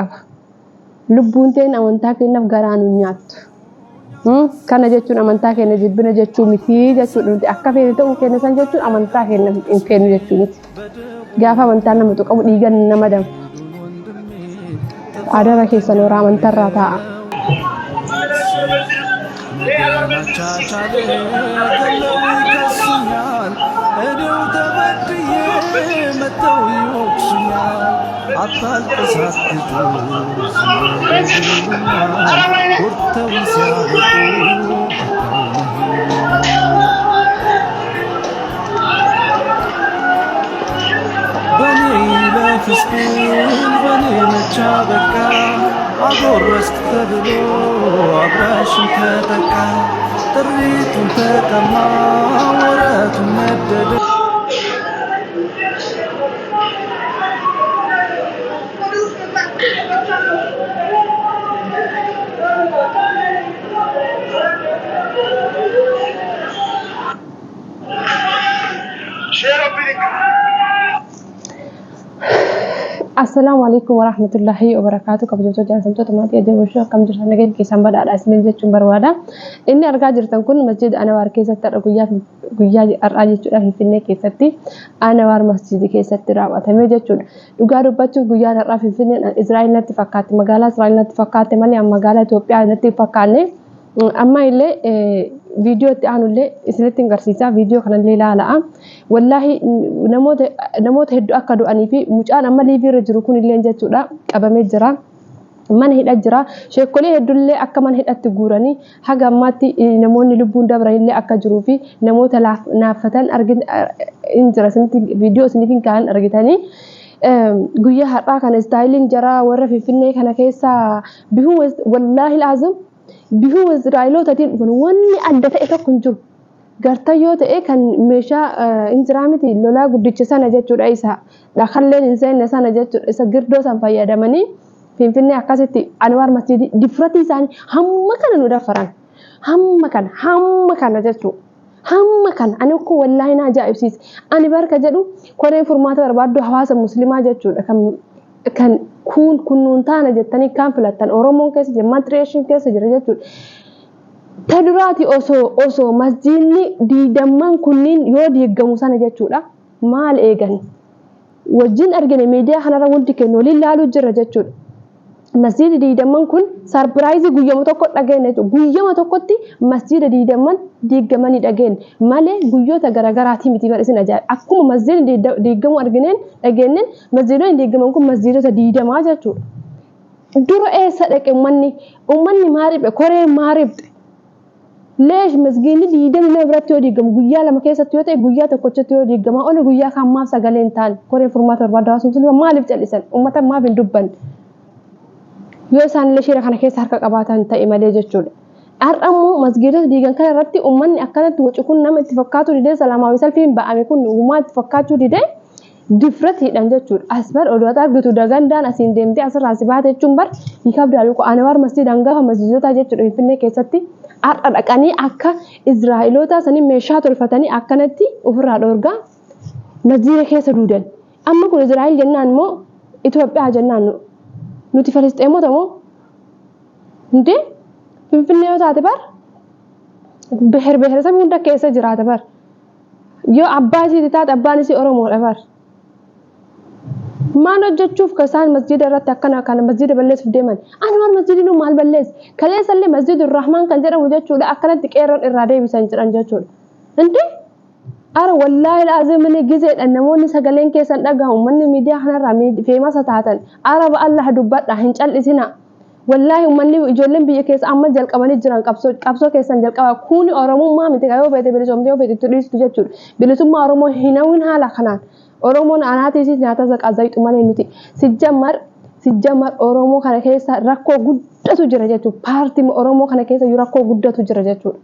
qaba. Lubbuun teen amantaa keenyaaf garaa nu nyaattu. Kana jechuun amantaa keenya jibbina jechuu miti jechuudha. Nuti akka feene ta'uu keenya san jechuun amantaa keenya hin feenu jechuu miti. Gaafa amantaan nama tuqamu dhiigan nama danfa. Adaba keessan horaa amantarraa taa'a. Assalaamu alaikum warahmatullahi wabarakaatu. Kabajamtoota jaallatamtoota maatii ajajamtoota akkam jirtan nageenya keessan badhaadha isiniin jechuun barbaada. Inni argaa jirtan kun masjida Anawaar keessatti har'a guyyaa guyyaa har'aa jechuudha Finfinnee keessatti Anawaar masjidi keessatti raawwatame jechuudha. Dhugaa dubbachuuf guyyaan har'aa Finfinneen Israa'el natti fakkaatti magaalaa Israa'el natti fakkaatti malee magaalaa Itoophiyaa natti hin fakkaanne. Amma illee viidiyoo itti aanu illee isinitti hin garsiisa viidiyoo kanallee ilaala'a. Wallaahi namoota namoota hedduu akka du'anii fi mucaan amma liivii irra jiru kun illee jechuudha qabamee jira. Mana hidha jira. Sheekkolee hedduullee akka mana hidhatti guuranii haga ammaatti namoonni lubbuun dabranillee akka jiruu fi namoota naaffatan argin hin jira isinitti viidiyoo isiniif hin kaa'an argitanii. Guyyaa har'aa kana istaayiliin jaraa warra Finfinnee kana keessaa bihuu wallaahi laazim bihuu Israa'elootatiin dhufan wanni adda ta'e tokko hin jiru. Gartan yoo ta'e kan meeshaa hin jiraa miti lolaa guddicha sana jechuudha isa dhakalleen hin seenne sana jechuudha isa girdoo san fayyadamanii Finfinnee akkasitti Anwaar Masjiidii difratii isaanii hamma kana nu dafaran hamma kana hamma kana jechuudha. Hamma kana ani akkoo wallaahi na ajaa'ibsiise. Ani barka jedhu koreen furmaata barbaaddu hawaasa muslimaa jechuudha kan kan kuun kunnuun taana jettanii kaan filattan Oromoon keessa jira matireeshin keessa jira jechuudha. Ta duraati osoo osoo masjiidni diidamman kunniin yoo diigamu sana jechuudha maal eegan wajjin argine miidiyaa kanarra hundi keenya waliin laaluu jirra jechuudha. Masjiidi diidamman kun sarpiraayizii guyyama tokko dhageenne jechuudha. Guyyama tokkotti masjiida diidamman diigamanii dhageenne malee guyyoota garaagaraatii miti bar isin ajaa'iba. Akkuma masjiidni diigamuu argineen dhageenneen masjiidonni diigaman kun masjiidota diidamaa jechuudha. Dura eessa dhaqe uummanni? Uummanni maa riphe? Koreen maa riphxe? Leesh masgiidni 22 biratti yoo diigamu guyyaa lama keessatti yoo ta'e guyyaa tokkochatti yoo diigamaa oole guyyaa kaan maaf sagalee hin taane? Koreen furmaata barbaaddu hawaasa musliimaa maaliif callisan? Uummata maaf hin dubbanne? Yoo isaan illee shira kana keessa harka qabaatan ta'e malee jechuudha. Har'a immoo masgiidota diigan kana irratti uummanni akkanatti wacu kun nama itti fakkaatu didee salaamaawii salfiin ba'ame kun uumaa itti fakkaachuu didee difratiidhaan jechuudha. As bar oduu ati argitu dagandaan asiin deemtee asirraa si baate jechuun bar hiikabdaa luka Anwaar masjiid hangafa masjiidotaa jechuudha Finfinnee keessatti har'a dhaqanii akka Israa'elootaa sanii meeshaa tolfatanii akkanatti ofirraa dhoorgaa masjiida keessa duudan. Amma kun Israa'el jennaan immoo Itoophiyaa jennaan nuti Filisxeemota moo Indee Finfinnee yoo taate bar beher beheresaba hunda keessa jiraata bar. Yoo abbaa isiiti taate abbaan isii Oromoodha bar. Maal hojjechuuf ka isaan masjiida irratti akkana kana masjiida balleessuuf deeman? Anwaar masjiidinuu maal balleesse? Kaleessallee masjiidu Rahmaan kan jedhamu jechuudha akkanatti qeerroon irraa deebisan jedhan jechuudha. Indee Ara wallaahi laazim inni gizeedha namoonni sagaleen keessan dhagahamu uummanni miidiyaa kanarraa feemasa taatan araba Allah dubbadha hin cal'isina. Wallaahi uummanni ijoolleen biyya keessa amma jalqabanii jiran qabsoo qabsoo keessan jalqaba kuni Oromummaa miti yoo feete bilisoomte yoo feete itti dhiistu jechuudha. Bilisummaa Oromoo hin hawwin haala kanaan. Oromoon anaatiisis nyaata zaqazayxu malee nuti sijjammar sijjammar Oromoo kana keessa rakkoo guddatu jira jechuudha. Paartii Oromoo kana keessa rakkoo guddatu jira jechuudha.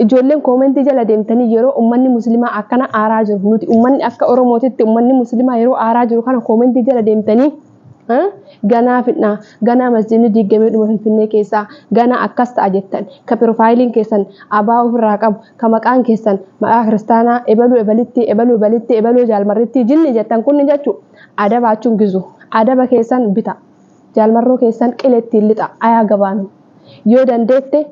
Ijoolleen koomentii jala deemtanii yeroo ummanni muslimaa akkana aaraa jiru nuti ummanni akka Oromootitti ummanni muslimaa yeroo aaraa jiru kana koomentii jala deemtanii ganaa fidnaa ganaa masjidni diigamee dhuma Finfinnee keessaa ganaa akkas ta'a jettan ka piroofaayiliin keessan abaa ofirraa qabu ka maqaan keessan maqaa kiristaanaa ebaluu ebalitti ebaluu ebalitti ebaluu jaalmarritti jinni jettan kunni jechuu adabaachuun gizu adaba keessan bita. Jaalmarroo keessan qileettiin lixa ayaa gabaanu. Yoo dandeette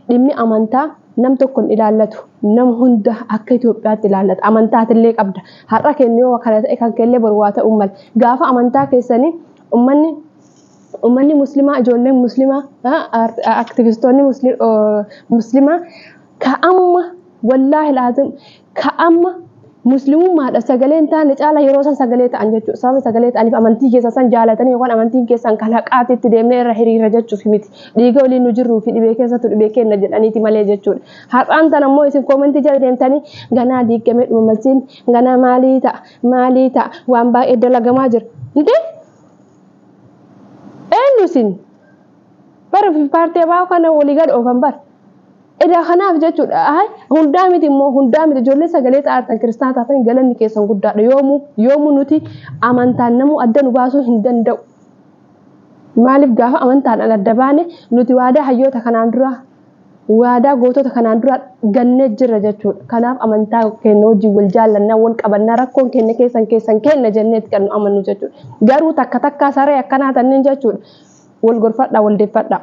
dhimmi amantaa nam tokko hin ilaallatu. Nam hunda akka Itoophiyaatti ilaallata. Amantaatillee qabda. Har'a kennu yoo kana ta'e kan kellee boru waa ta'uu mala. Gaafa amantaa keessanii ummanni muslimaa, ijoolleen muslimaa, aktivistoonni muslimaa ka amma, wallaahi laazim, ka amma muslimummaadha sagalee hin taane caala yeroo san sagalee ta'an jechuudha. Sababa sagalee ta'aniif amantii keessa san jaalatanii yookaan amantiin keessan kan haqaatti itti deemnee irra hiriira jechuuf miti. Dhiiga waliin nu jirruu fi dhibee keessattuu dhibee kenna jedhaniiti malee jechuudha. Har'aan tan ammoo isin koomentii jala deemtanii ganaa diigamee dhuma malsiin ganaa maalii ta'a maalii ta'a, waan baay'ee dalagamaa jira. Intee eenyu isin? Bara paartii abaa kana walii gad oofan bara. Edaa kanaaf jechuudha. Ay, hundaa miti immoo, hundaa miti. Ijoollee sagalee ta'an, kiristaana taatan, galanni keessan guddaadha. Yoomuu yoomuu nuti amantaan namuu adda nu baasuu hin danda'u. Maaliif gaafa amantaadhaan adda baane nuti waadaa hayyoota kanaan dura, waadaa gootota kanaan dura gannee jirra jechuudha. Kanaaf amantaa keenya wajjin wal jaallannaa, wal qabannaa, rakkoon keenya keessan keessan kenna jenneeti kan nu amannu jechuudha. Garuu takka takkaa saree akkanaa tanneen jechuudha. Wal gorfadhaa, wal deeffadhaa.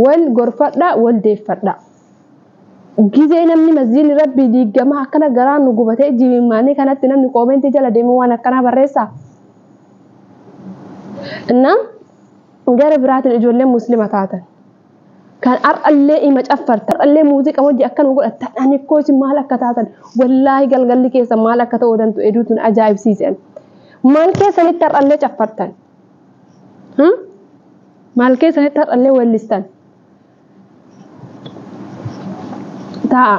Wal gorfadhaa, wal deeffadhaa. Gizee namni masjiidni rabbii diigamaa akkana garaan nu gubatee jimimmaanii kanatti namni koomentii jala deemee waan akkanaa barreessaa. Innaa gara biraatiin ijoolleen muslima taatan kan har'allee ima caffartan, har'allee muuziqaa hojii akkana godhattan, ani koo isin maal akka taatan, wallaahi galgalli keessa maal akka ta'uu dantu eduutu na ajaa'ibsiisan. Maal keessanitti har'allee caffartan? Maal keessanitti har'allee weellistan? Taa'a.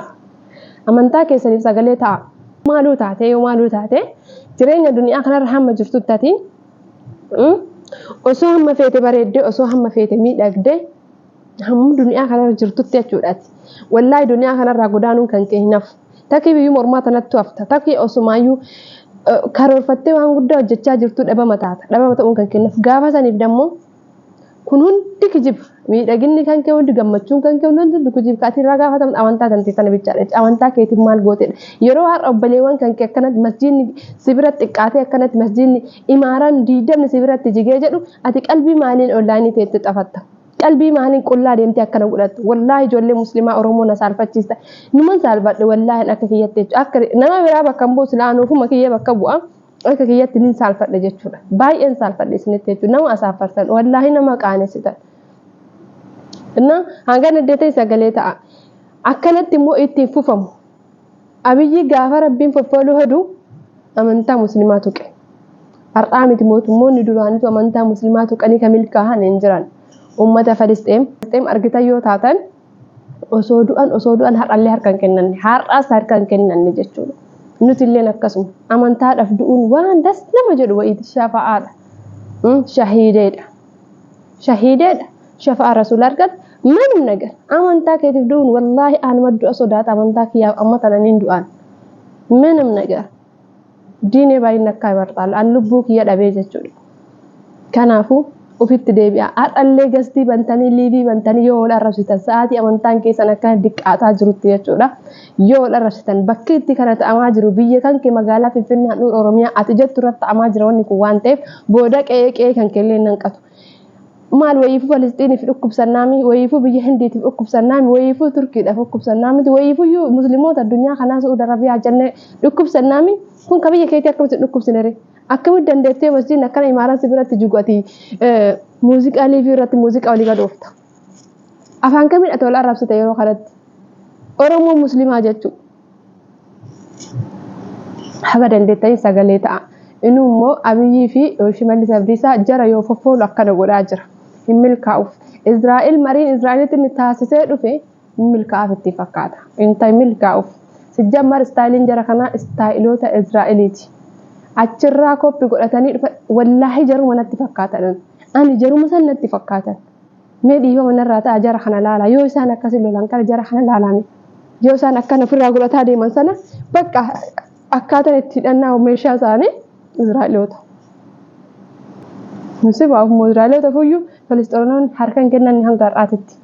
Amantaa keessaniif sagalee ta'a. Maaluu taate, yoo maaluu taate, jireenya duniyaa kanarra hamma jirtutti ati osoo hamma feete bareeddee, osoo hamma feete miidhagdee, hamma duniyaa kanarra jirtutti jechuudhaati. Wallaahi duniyaa kanarraa godaanuun kan kee hin hafu. Takkii biyyuma ormaa tanattu hafta. Takkii osumaayyuu karoorfattee waan guddaa hojjechaa jirtu dhabama taata. Dhabama ta'uun kan kee hin hafu. Gaafa saniif dammoo kun hundi kijiba. Miidhaginni kan kee hundi, gammachuun kan kee hundi kijiba. Ati irraa gaafatamtu amantaa tantee sana bichaadha. Amantaa keetiif maal gootedha. Yeroo har'a obboleewwan kan kee akkanatti masjiidni si biratti xiqqaatee, akkanatti masjiidni imaaraan 20 si biratti jigee jedhu, ati qalbii maaliin onlaayinii teetti xafatta? Qalbii maaliin qullaa deemtee akkana godhattu? Wallaahi ijoollee muslimaa Oromoo na saalfachiista. Numan saalfadhe wallaahi akka kiyyatti jechuudha. Akka nama biraa bakka hin buusu, laanuufuma kiyya bakka bu'a. Akka kiyyatti nin saalfadhe jechuudha. Baay'een saalfadhe isinitti jechuudha. Nama asaaffartan, wallaahi nama qaanessitan. Inna hanga dandeetee sagalee ta'a. Akkanatti immoo ittiin fufamu. Abiyyi gaafa rabbiin foffooluu hedu amantaa muslimaa tuqe. Har'aa miti, mootummoonni duraanitu amantaa muslimaa tuqanii kan milkaa'an hin jiran. Uummata Filisxeem argitan yoo taatan, osoo du'an osoo du'an har'allee harka hin kennanne, har'aas harka hin kennanne jechuudha. Nuti illeen akkasuma amantaadhaaf du'uun waan das nama jedhu wayiiti, shafa'aadha. Shahiideedha. Shahiideedha. Shafa'aa rasuula argata. Manum nagar amantaa keetiif du'uun, wallaahi anuma du'a sodaata amantaa kiyyaaf amma tananiin du'aan. Minum nagar. Diinee baay'inni akka imarxaalu an lubbuu kiyya dhabee jechuudha. Kanaafuu ofitti deebi'a. Har'allee gastii bantanii, liivii bantanii yoo wal arrabsitan, sa'aatii amantaan keessan akka diqqaataa jirutti jechuudha. Yoo wal arrabsitan, bakki itti kana ta'amaa jiru biyya kan kee magaalaa Finfinnee handhuura Oromiyaa ati jettu irratti ta'amaa jira wanni kun waan ta'eef, booda qe'ee qe'ee kan keellee hin hanqatu. Maal wayiifuu Falistiiniif dhukkubsannaami, wayiifuu biyya Hindiitiif dhukkubsannaami, wayiifuu Turkiidhaaf dhukkubsannaamiti, wayiifuyyuu musliimoota addunyaa kanaa Su'uud Arabiyaa jennee dhukkubsannaami. Kun ka biyya keetii akkamitti dhukkubsine ree? Akkamitti dandeettee masjiidni akkana imaaraan si biratti jigu ati muuziqaa liivii irratti muuziqaa olii gad oofta? Afaan kamiin ati wal arrabsite yeroo kanatti? Oromoo muslimaa jechuudha. Haga dandeettanii sagalee ta'a. Inni immoo Abiyyii fi Shimallis Abdiisaa jara yoo foffoolu akkana godhaa jira. Hin milkaa'uuf. Israa'el mariin Israa'elitti inni taasisee dhufe hin milkaa'aaf itti fakkaata. Hin milkaa'uuf. Sijjammar istaayiliin jara kanaa istaayiloota Israa'eliiti. Achirraa koppi godhatanii dhufa, wallaahi jaruma natti fakkaatan. Ani jaruma san natti fakkaatan. Mee dhiifama narraa ta'a, jara kana laala. Yoo isaan akkasi lolan kana jara kana laalame. Yoo isaan akkana ofirraa godhataa deeman sana, bakka akkaataan itti hidhannaa meeshaa isaanii Israa'eloota. Musibaaf immoo Israa'eloota fuyyuu Filisxeenoonni harka hin kennan hanga har'aatitti.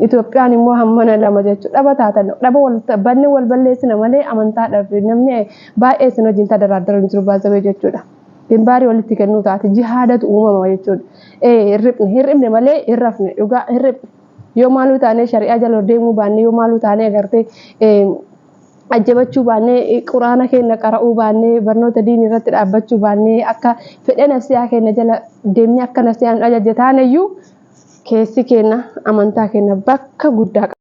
Itoophiyaan immoo hammana lama jechuudha. Dhaba taatan dhaba wal banne wal balleessina malee amantaadhaaf namni baay'ee isin wajjin tadaraaddaru hin jiru baasawee jechuudha. Gimbaarii walitti kennuu taate jihaadatu uumama jechuudha. Ee hirribne hirribne malee hin rafne dhugaa hirribne. Yoo maaluu taanee shari'aa jala deemuu baanne yoo maaluu taanee agartee ajjabachuu baannee quraana keenya qara'uu baannee barnoota diinii irratti dhaabbachuu baannee akka fedha nafsiyaa keenya jala deemnee akka nafsiyaan nu ajajje taaneyyuu keessi keenya amantaa keenya bakka guddaa qaba.